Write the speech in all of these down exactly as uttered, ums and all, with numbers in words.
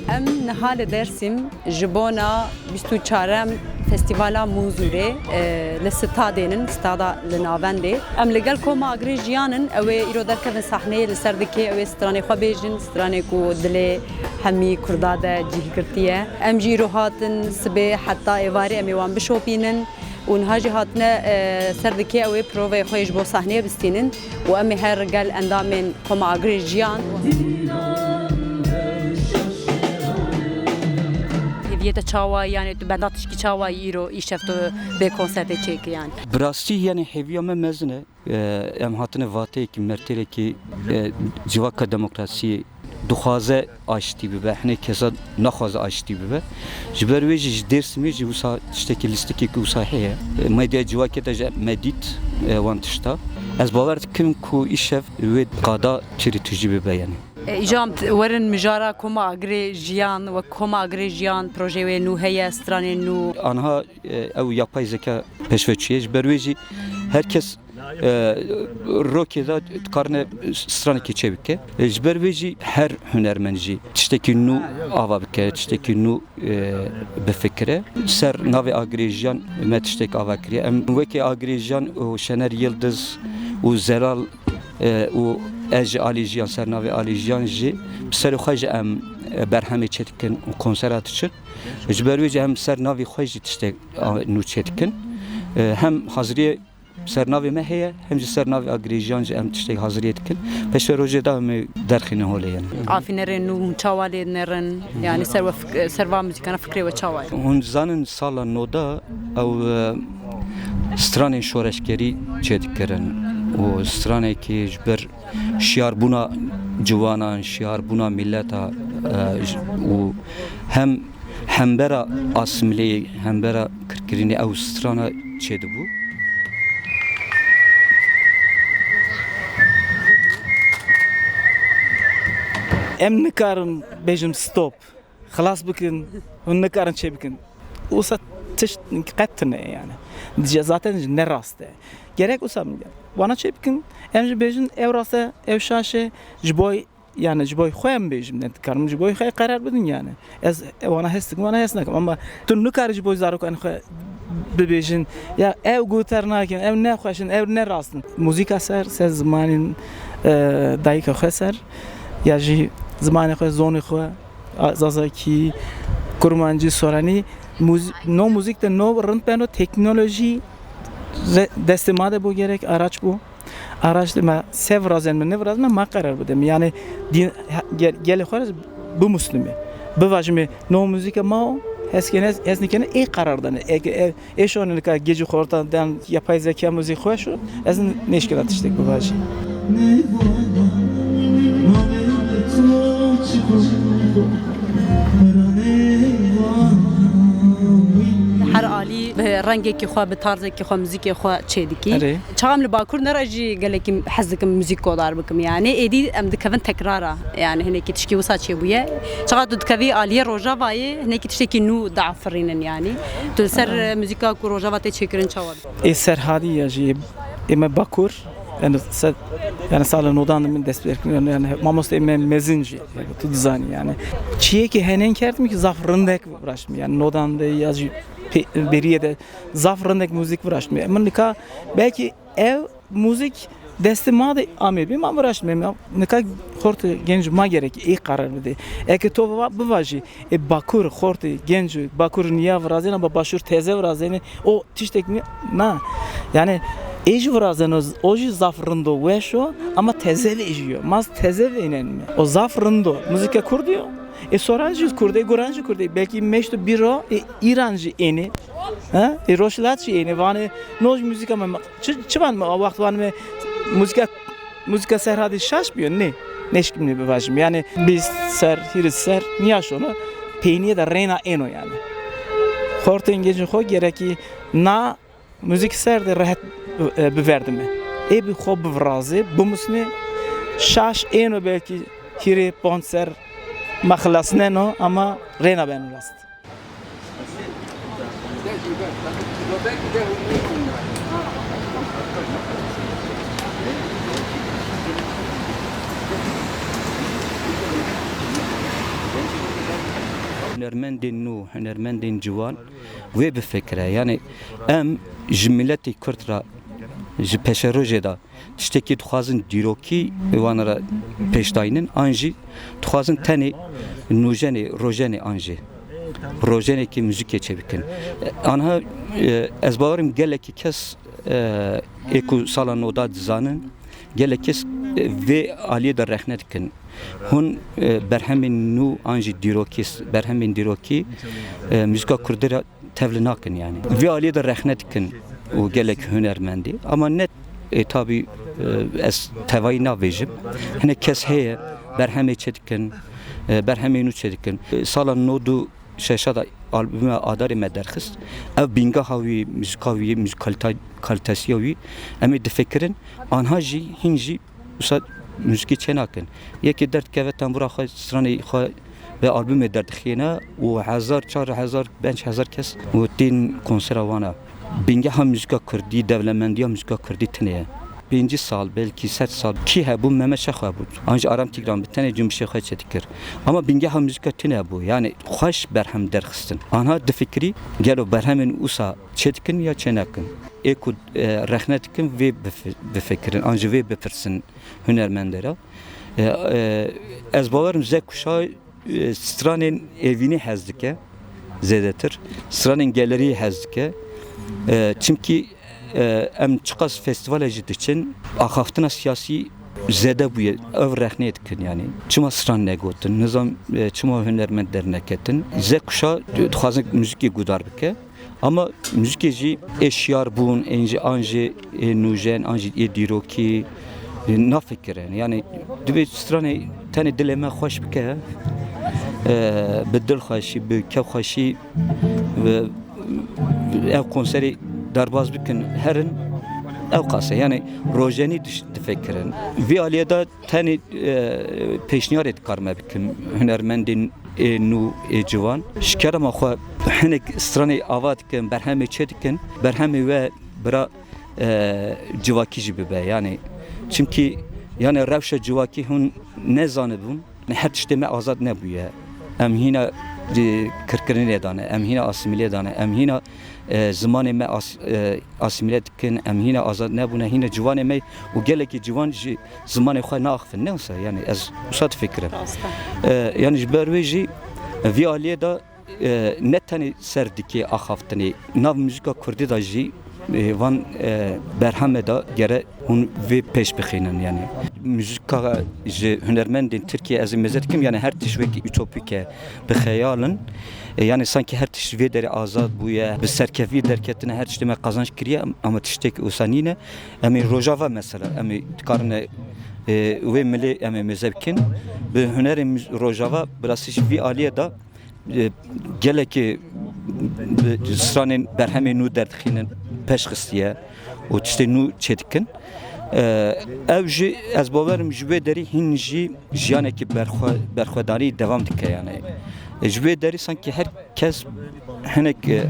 Em niha li Dêrsim ji bona bîst û çarem Festîvala Mûzûrê, e, li stadê nin, stada li navendê. Em li gel Koma Agirê Jiyan in, ew ê îro derkevin sahneyê, li ser dikê ew ê stranê xwe bêjin, stranê ku dilê hemî Kurda de cih girtiye. Em jî îro hatin sibê heta êvarê em ê wan bişopînin. Û niha jî hatine, e, ser dikê ew ê proveyê xwe yê ji bo sahneyê bistînin û em ê her gel endamên Koma Agirê Jiyan. Hêviyê te çawa ye? Yanî tu benda tişkî çawa yî îro îşev tu bê konsertê çêkî yanî? Bi rastî yanî hêviya me mezin e. E, em hatine vateyekî, mertêrekî, e, civaka demokrasiyê dixwaze aştî bibe, hinê kesa naxwaze aştî bibe. Ji ber wê jî ji Dêrsimê jî wisa tiştekî lîstikekî wisa heye. E, medyaya civakê de jî me dît, e, wan tişta. Ez bawer dikim ku îşev wê qada çêrî tujî bibe yanî. E, îca em t-, werin mijara Koma Agirê Jiyan, wek Koma Agirê Jiyan projeyê wê nû heye, stranên nû. Anha, e, ew yapay zeka peşve çûye. Ji ber wê jî her kes e, rokê de dikarine stranekî çêbike. E, ji ber vê jî her hunermend jî tiştekî nû ava bike, tiştekî nû, e, bifikire. Ser navê Agirê Jiyan me tiştek ava kiriye. Em wekî Agirê Jiyan û Şener Yildiz û Zelal, e, û ez ji alî Jiyan, ser navê alî Jiyan jî bi serê xwe jî em, e, berhemê çêdikin û konsera diçin. Ji ber wê jî em ser navê xwe jî tiştek, a, nû çêdikin. E, hem haziriyê ser navê me heye, hem jî ser navê Agirê Jiyan jî em tiştek haziriyê dikin. Piştê rojê de em ê derxînin holê yanî. Afînerên nû hûn çawa lê dinerin? Yanî ser we fik-, ser va muzîkana fikrê we çawa ye? Hûn zanin sala noda ew, e, stranên şoreşgerî çêdikirin û stranekî ji ber şiyarbûna ciwanan, şiyarbûna mileta, e, j-, û hem hembera asimileyê, hembera kirkirinê ew strana çêdibû. Em nikarin bêjin stop, xilas bikin, hûn nikarin çê bikin. Wisa tişt qet tune ye yani. Zaten ne rast e. Gerek wisa wana çê bikin, em jî bêjin ew rast e, ew şaş e, ji bo Yani ji bo xwe em bêjim, ne dikarim ji bo xwe qerar bidin yani. Ez wana hes dikim, wana hes nakim. Ama tu nikarî ji bo zarokan xwe bibêjin, ya ew guhtar nakin, ew ne xweş in, ew ne rast in. Muzîka ser, ser zimanên, e, dayika xwe ser, ya jî zimanê xwe, zonê xwe, a, zazakî, kurmancî, soranî, muz-, no muzîk de no rind beno, teknolojî re-, destê ma de bo gerek, araç bo. Araç dime se virazên min, ne virazên min, ma qerar bidim. Yani din, gel-, gelê xwe bimusnime. Bivajime, no muzîka ma o, hes kene, hes nikene, ê qerar dane. Ê, ê, ê şone nika gecî xortan den yapay zeka muzîk xweş o, ez nêşkina tiştek bivajî. Her alî bi rengekî xwe, bi tarzekî xwe, muzîkê xwe çêdikî. Erê. Çaxam li Bakur nere jî gelekî hez dikim muzîk kodar bikim. Yani êdî em dikevin tekrara. Yani hinekî tişkî wisa çêbûye. Çaxa tu dikevî aliyê Rojavayê, hinekî tiştekî nû diafirînin yani. Tu li ser, e, muzîka ku Rojava tê çêkirin çawa dibî? Ê Serhadî ya jî ê me Bakur. Yani se-, yani sala nodan de min dest pê kir, yani, yani mamoste me mezin jî, yani, tu dizanî yani. Çiyekî henen kerdim ki zaf rindek viraştim yani nodan de ya jî pe-, beriye de zaf rindek muzîk viraştim. Min nika belkî ev muzîk destê ma de amê bî, ma viraştim. Nika xortê genc ma gerek ê qerar bide. Eke to va-, bivajî, ê Bakur, xortê genc, Bakur niya virazêne, ba Başûr teze virazêne, o tiştek mi-, na. Yani, ê jî virazeno, o jî zaf rind o, weş o, ama teze vê jî yo. Ma teze vênen mi? O zaf rind o. Muzîka Kurd yo. Ê Soran jî Kurd, ê Guran jî Kurd, ê belkî meşto bîro, ê Îran jî êne. Ha? Ê Rojhilat jî êne. Vanê, no jî muzîka me, çi, çi van me, o wext van me, muzîka Muzîka Serhadî şaş bûyo? Nê. Nêşkim nê bivajim. Yani bîst ser, hîris ser niya şono. Peyniyê de rêna êno yani. Xortên gencên xo gerekî na muzîk ser de rehet, e, biverdime. Ê bi xo biviraze, bimusne. Şaş êno belkî hîrê ponc ser me xilasneno ama rêna beno rast. Hunermendên nû, hunermendên ciwan wê bifikire. Yani em ji miletê Kurd re ji peşerojê de tiştekî dixwazin dîrokî wan re pêşdayînin, an jî dixwazin tenê nûjenê, rojenê an jî rojenekî muzîkê çêbikin. Anha, e, ez bawerim gelekî kes, e, ê ku sala nû de dizanin, gelek kes, e, vê aliyê de rexne dikin. Hûn, e, berhemên nû an jî dîrokî, berhemên dîrokî, e, muzîka kurdî re tevli nakin yani. Vê aliyê de rexne dikin û gelek hunermendî. Ama ne, e, tabî, e, ez tevayî navêjim. Hinek kes heye, berhemê çêdikin, e, berhemê nû çêdikin. E, sala nod û şeşa de albûma Adarê me derxist. Ev bîngeha wî, muzîka wî, muzîkalîta-, kalitesiya wî em ê difikirin. Anha jî, hîn jî wisa muzîkî çênakin. Yekê derdikeve tembûra xwe, stranê xwe ve albûmê derdixîne û hezar, çar hezar, pênc hezar kes û tên konsera wan e. Bîngeha muzîka kurdî, dewlemendiya muzîka kurdî tune ye. Pêncî sal, belkî sed sal kî hebû, Mehmet Şaxo hebû. An jî Aram Tîgran bi tenê cumbişê xwe çêdikir. Ama bîngeha muzîka tune bû. Yani xweş berhem derxistin. Anha difikirî gelo berhemên wisa çêdikin ya çênakin. Ê ku, e, rexne dikin vê bifi-, bifikirin, an ji vê bipirsin hunermendê re. E, e, ez bawerim Z kuşa, e, stranên evînî hez dike, zêdetir. Stranên gelerî hez dike. E, çimkî, e, em çiqas festîvale jî diçin, axaftina siyasî zêde bûye. Ev rexnê dikin yani. Çima stran negotin? Nizam, e, çima hunermend derneketin? Z kuşa dixwazin muzîkê guhdar bike. Ama muzîkê jî ê şiyar bûn, ên jî an jî ê nûjen, an jî ê dîrokî, e, nafikirin. Yani divê stranê tenê dilê me xweş bike, e, bi dilxweşî, bi kevxweşî, e, ev konserê derbas bikin, herin, ew qas e. Yani rojenî diş-, difikirin. Vî aliyê de tenê, e, pêşniyarê dikar me bikim hunermendên ê nû, ê ciwan. Ji kerema xwe hinek stranê ava dikin, berhemê çêdikin, berhemê we bira, e, civakî jî bibe. Yani çimkî yani rewşa civakî hûn nezanibûn. Her tiştê me azad nebûye. Em hîna, e, kirkirinê dane, em hîna asîmîlê dane, em hîna, e, zimanê me as-, e, asîmîle dikin, em hîna azad nebûne, hîna ciwanê me û gelekî ciwan ji zimanê xwe naaxivin. Ne wisa, yani ez wisa difikirim. Rast e. E, yani ji ber wê jî vî aliyê de, e, ne tenê ser dikê axaftinê, nav muzîka kurdî de jî, e, van, e, berhemê de gere hûn vê pêş bixînin yani. Muzîka ji hunermendên Tirkiye ez ê mêze dikim, yani her tişt wekî utopîk e, bi xeyal in. E, yani sankî her tişt vê derê azad bûye, bi serkevî derketine, her tiştê me qazanç kiriye, ama tiştek wisa nîne. Em ê Rojava mesela, em ê dikarine, e, wê milê em ê mêze bikin. Bi hunerê muz-, Rojava, bi rastî jî vî aliyê de, e, gelekî bi stranên berhemê nû derdixînin, pêş xistiye û tiştê nû çêdikin. E, ew jî, ez bawerim, ji wê derî hîn jî jiyanekî berxwe-, berxwedanî devam dike yani. E, ji wê derî sankî her kes hinek, e, e,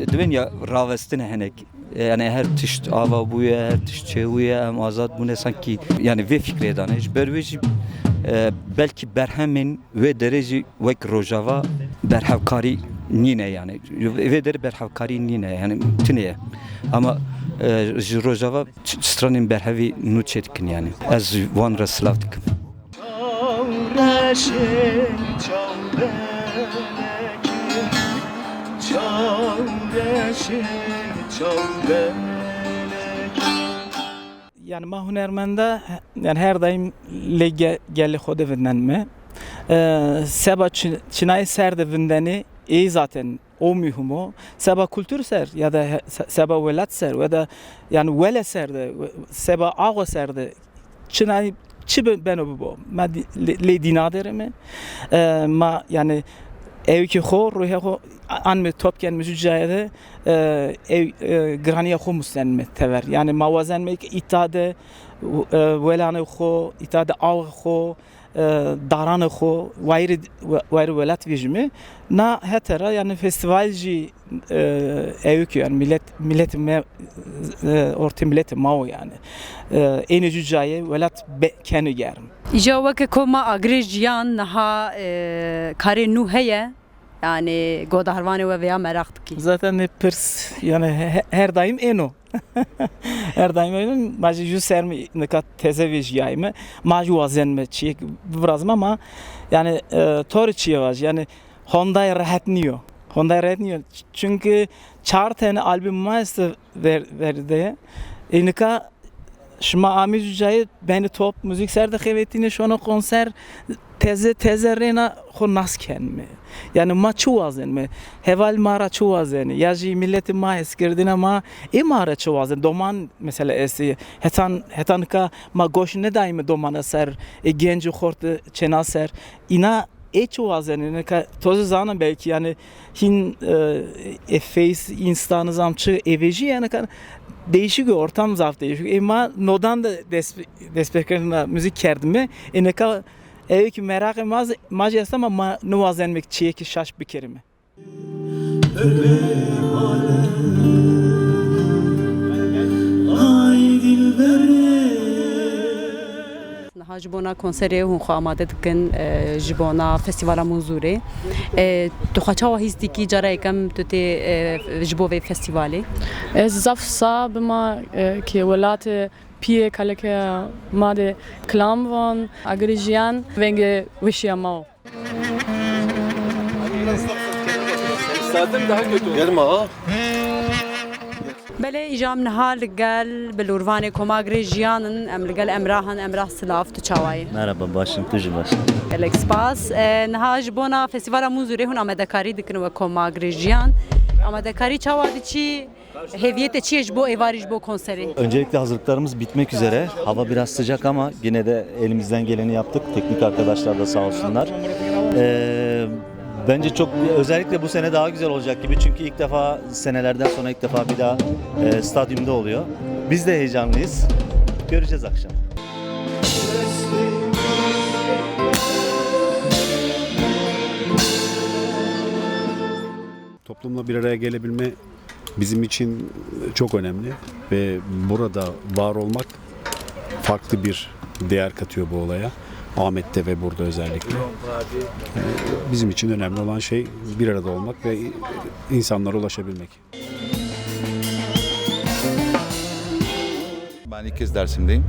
dibên ya ravestine hinek. E, yani her tişt ava bûye, her tişt çêbûye, em azad bûne sankî, yani vê fikrê dane. Ji ber wê jî, e, belkî berhemên wê derê jî wek Rojava berhevkarî nîne yani. Vê derê berhevkarî nîne yani, tune ye. Ama, e, ji Rojava ç-, stranên berhevî nû çêdikin yani. Ez ji wan re silav dikim. Çaw reşê, çaw belekî, çaw reşê, çaw belekî. Yani ma hunermenda, yani her daim lê ge-, gelê xwe de vindenme. Ee, seba çi-, çinayê ser de vindenê, ê zaten o mühim o. Seba kultur ser ya da he-, se-, seba welat ser ya da yani wele ser de, we-, seba awa ser de çinayê çi be-, beno bibo. Ma di-, lê, lê dîna derime. Ee, ma yani ew ki xo, ruhe xo, a-, an me top ken mi ju cayê de, e, ew, e, giraniya xo musten me tever. Yani ma wazen me ki îta de, e, welanê xo, îta de aw xo, e, daranê xo, wayirê, we-, wayirê welat vêjime. Na hetera yani festival jî, e, ew ki yani millet, millet me, e, ortê millet ma o yani. E, ênê ju cayê welat be-, keno germ. Îja weke ku ma Agirê Jiyan niha, e, karê nû heye. Yani godarvanê we vêya meraq dikî? Zaten ne pirs, yani he-, he-, her daim êno. Her daim êno. Ma jî ju ser mi nika teze vê jiyayî me. Ma jî wazen me çiyek bivirazim ama yani, e, tori çiye vaj. Yani Hondayê rehet niyo. Hondayê rehet niyo. Çünkü çar tane albüm ma este ver-, verde. E, nika şima amî ju cayê beni top müzik ser de xevetîne şona konser teze, teze rêna xo nas kenme. Yani ma çi wazenme? Heval ma ra çi wazenê? Ya jî milletê ma hezkirdina ma ê ma ra çi wazen? Doman mesela estê. Hetan, hetan ka ma goş nedayme domana ser, e, genc û xort çêna ser. Îna ê çi wazenê? Nika toze zana belkî yani hin, e, e, Face, Insta nizam çi êvejî yani ka değişik ortam zaf değişik. E, ma nodan da des-, destpêkirina müzik kerdime. E, nika ev ki meraqê ma z-, ma jî esta ma, ma niwazenmek çiyekî şaş bikerime. Niha ji bona konserê hûn xwe amade dikin, e, ji bona Festîvala Munzûrê. E, tu xwe çawa hîs dikî cara yekem tu tê, e, ji bo vê festîvalê? Ez zaf sax bûma, e, ke welatê piyê kaleke ma de kilam van, agirê jiyan vengê weşiya ma o. Gelme ha. Belê, îja em niha li gel bilûrvanê Koma Agirê Jiyan in, em li gel Emrah in. Emrah, silav, tu çawa yî? Merhaba, başım, tu jî baş. Gelek spas. E, niha ji bona Festîvala Munzûrê hûn amadekarî dikin we Koma Agirê Jiyan. Amadekarî çawa diçî? Hêviyê te çi ye ji bo êvarî, ji bo konserê? Öncelikle hazırlıklarımız bitmek üzere. Hava biraz sıcak ama yine de elimizden geleni yaptık. Teknik arkadaşlar da sağ olsunlar. Ee, bence çok, özellikle bu sene daha güzel olacak gibi. Çünkü ilk defa, senelerden sonra ilk defa bir daha, e, stadyumda oluyor. Biz de heyecanlıyız. Göreceğiz akşam. Toplumla bir araya gelebilme bizim için çok önemli ve burada var olmak farklı bir değer katıyor bu olaya. Ahmet'te ve burada özellikle. Ee, bizim için önemli olan şey bir arada olmak ve insanlara ulaşabilmek. Ben ilk kez Dersim'deyim.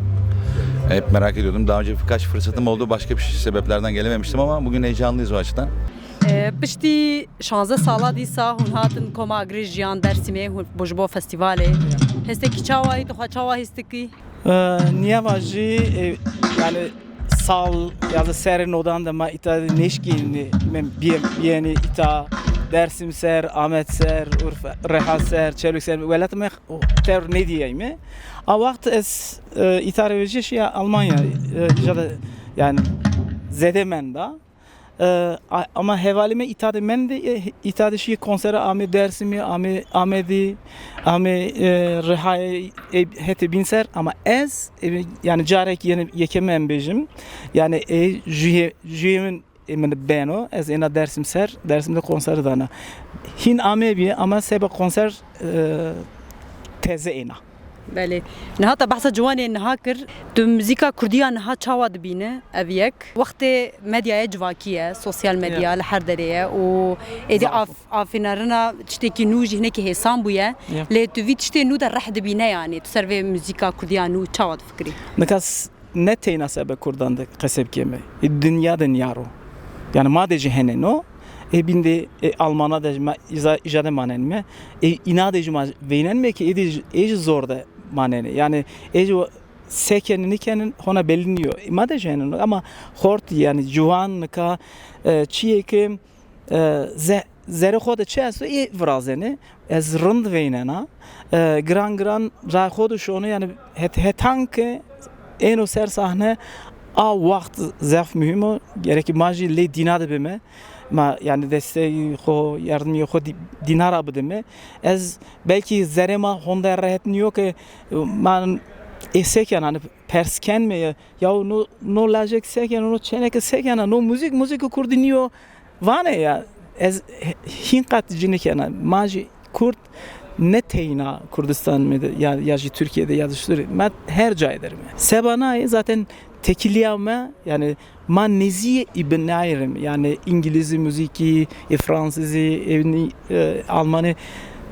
Hep merak ediyordum. Daha önce birkaç fırsatım oldu. Başka bir sebeplerden gelememiştim ama bugün heyecanlıyız o açıdan. E, piştî şanzdeh sala dîsa hûn hatin Koma Agirê Jiyan Dersimê, hûn bo ji bo festîvalê. Hestekî çawa yî, tu xwe çawa hîs dikî? E, niyava jî, e, yani sal ya da serê nodan de ma îta de neşkînî me biyê-, biyênî îta Dersim ser, Amed ser, Urfa, Reha ser, Çelûk ser, welat me tev nediyeyme. A wext ez, e, îta re vejî şiya Almanya, e, îca de yani zêde menda. E, a-, ama hevalê me îta de mendê, e, îta de şiyê konsera amê Dersimê, amê Amedî, amê, e, Rihayê, e, hetê bîn ser, ama ez, e, yani carek yeni yekem em bêjim. Yani, e, jüye, jüye min, e, min beno, ez êna Dersim ser, Dersim de konser dana. Hîn amê bîye, ama seba konser, e, teze êna. Belê. Niha te behsa ciwanê niha kir. Tu muzîka kurdî ya niha çawa dibîne? Ev yek. Wextê medyaya civakî ye, sosyal medya Ya. li her derê ye û êdî Zaf. af-, afînerina tiştekî nû jî hinekî hêsan bûye. Ya. Lê tu vî tiştê nû de reh dibîne yanî? Tu ser vê muzîka kurdî ya nû çawa difikirî? Nika s-, ne teyna sebe kurdan de qeseb keme. E, dinya de niyaro. Yani ma de jî hene no. E, bîn de, e, Almana de jî ma îza-, îja de manen me. E, îna de jî ma veynen me ki êdî jî, ê jî zor de manene. Yani ê jî seken nikenin hona belli niyo. E, ma de jî hene no. Ama xort yani ciwan nika, e, çiyê ki, e, ze-, zerê xo de çi esto ê virazene. Ez rind veynena. E, giran giran ray xo dişone, yani het-, hetan ke êno ser sahne, a wext zaf muhîm o. Gerekî ma jî lê dîna de bime. Ma yani desteği xo, yardımı xo dî-, dîna ra bidime. Ez belkî zerê ma honda rehet niyo ke ma ê seken, hani pers ken me ya, ya no, no lajek seken, no çeneke seken, no müzik, müzik kurdî niyo. Vane ya, ez hîn qet jî nikena. Ma jî Kurd ne teyna Kurdistan me de ya, ya jî Türkiye'de ya da şudur. Ma her cayê derime. Seba nayê zaten Têkiliya me, yani, ma nêzî yê î binayrim, yani, îngilîzî muzîkî, ê fransîzî, ê nî-, e, almanî,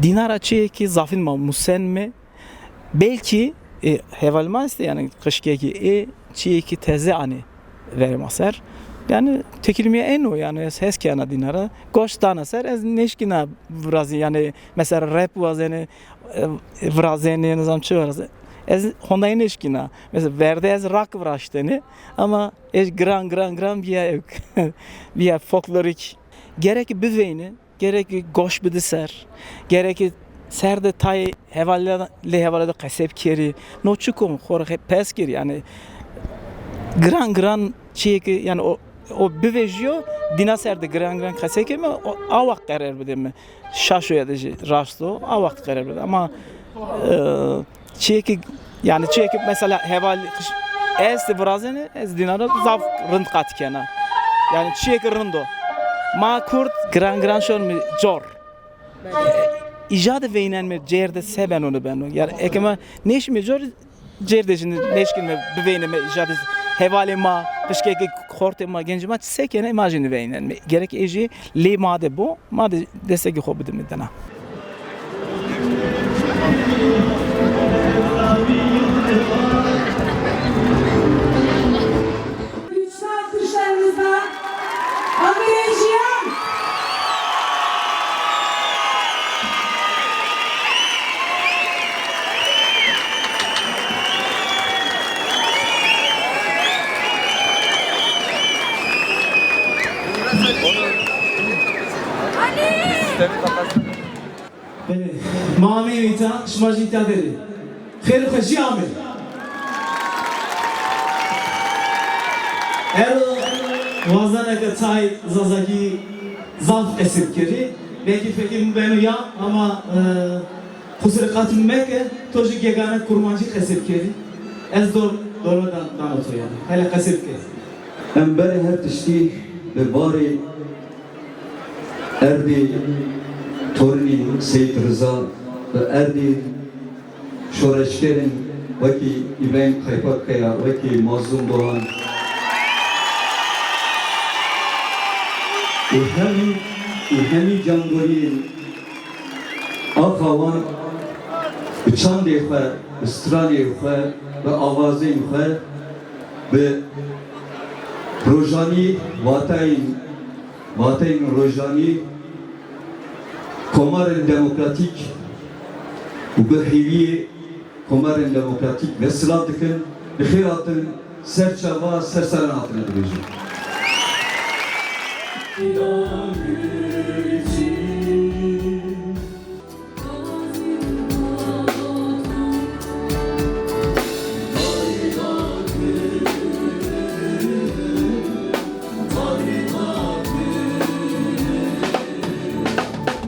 dînara çiyekî zafîn ma musen me. Belkî, e, heval ma este, yani, qişkekî ê çiyekî teze anî verê ma ser. Yani, têkilmiya eno, yani, ez hes kena dînara. Goş dana ser, ez neşkina virazî, yani, mesela rap wazene, e, virazene, nizam çi virazene. Ez hondayê neşkina. Mesela verde ez rock viraştene, ama ez giran, giran, giran biya ewk. Biya folklorik. Gerek biveyne, gerek goş bidi ser. Gerek ser de tay hevalê, lê hevalê de qeseb keri. No çi kom, xor he-, pes keri, yani giran, giran çiyeki, yani o, o bivejiyo, dîna ser de giran, giran qeseb keri, o, a wext qerer bide mi. Şaşoya de jî rast o, a wext qerer bide. Ama, e, çiyekî, yani çiyekî mesela heval ez de virazene, ez dînara zaf rind qat kena. Yani çiyekî rind o. Ma Kurd giran giran şon mi cor. Îja de veynen mi cêr de se beno ne beno. Yani eke ma neşime cor, cêr de jî neşkin me biveyne me îja de hevalê ma, pişkeke xortê ma, gencê ma çi se kene, ma jî niveynen me. Gerek ê jî lê ma de bo. Ma de destekê xwe bidin dina. Güçlü alkışlarınızla Agirê Jiyan. Belê. Ma amê wîta, şima jî wîta derê. Xêr û xweşî amê. Ero wazaneke tay zazakî zaf qesir kirî. Belkî fekir min beno ya, ama, e, qusirê qat min meke, to jî gegane kurmancî qesir kirî. Ez dor, doro dan, dano to yani. Hele qesir ke. Em berê her tiştî bi barê erdê torînên Seyîd Riza, bi erdê şoreşgerên wekî Îbrahîm Kaypakkaya, wekî Mazlûm Doğan û hemî, û hemî cangoriyên axa wan bi çandê xwe, bi stranê xwe, bi awazên xwe, bi rojanî, watayên, wateyên rojanî Komarên Demokratîk û bi hêviyê Komarên Demokratîk ve silav dikin, bi xêr hatin ser çava, ser seran hatine dibêjin.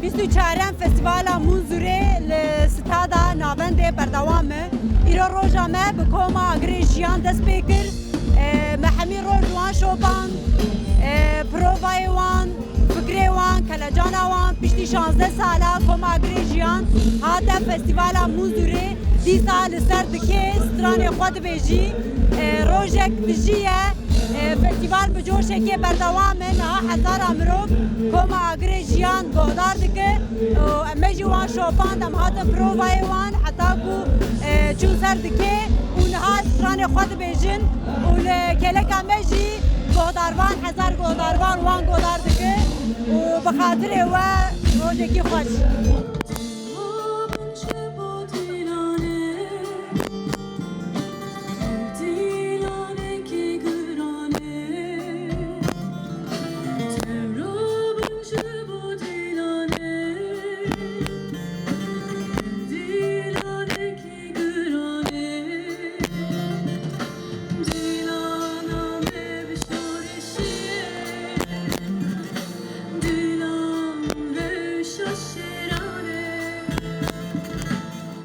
Bîst û çarem Festîvala Munzurê li Stada Navendê berdewam e. Îro roja me bi koma Agirê Jiyan dest pê kir. E, me hemî roj wan şopand, e, provayê wan, fikrê wan, kelecana wan, piştî şazdeh sala koma Agirê Jiyan hate Festîvala Munzurê. Dîsa li ser dikê stranê xwe dibêjî. E, rojek dijî ye. E, festîval bi coşekê berdewam e. Niha hezara mirov koma Agirê Jiyan guhdar dike. Û em me jî wan şopand, em hatin provayê wan heta ku, e, çûn ser dikê û niha stranê xwe dibêjin û li kêleka me jî guhdarvan, hezar guhdarvan wan guhdar dike û bi xatirê we rojekî xweş.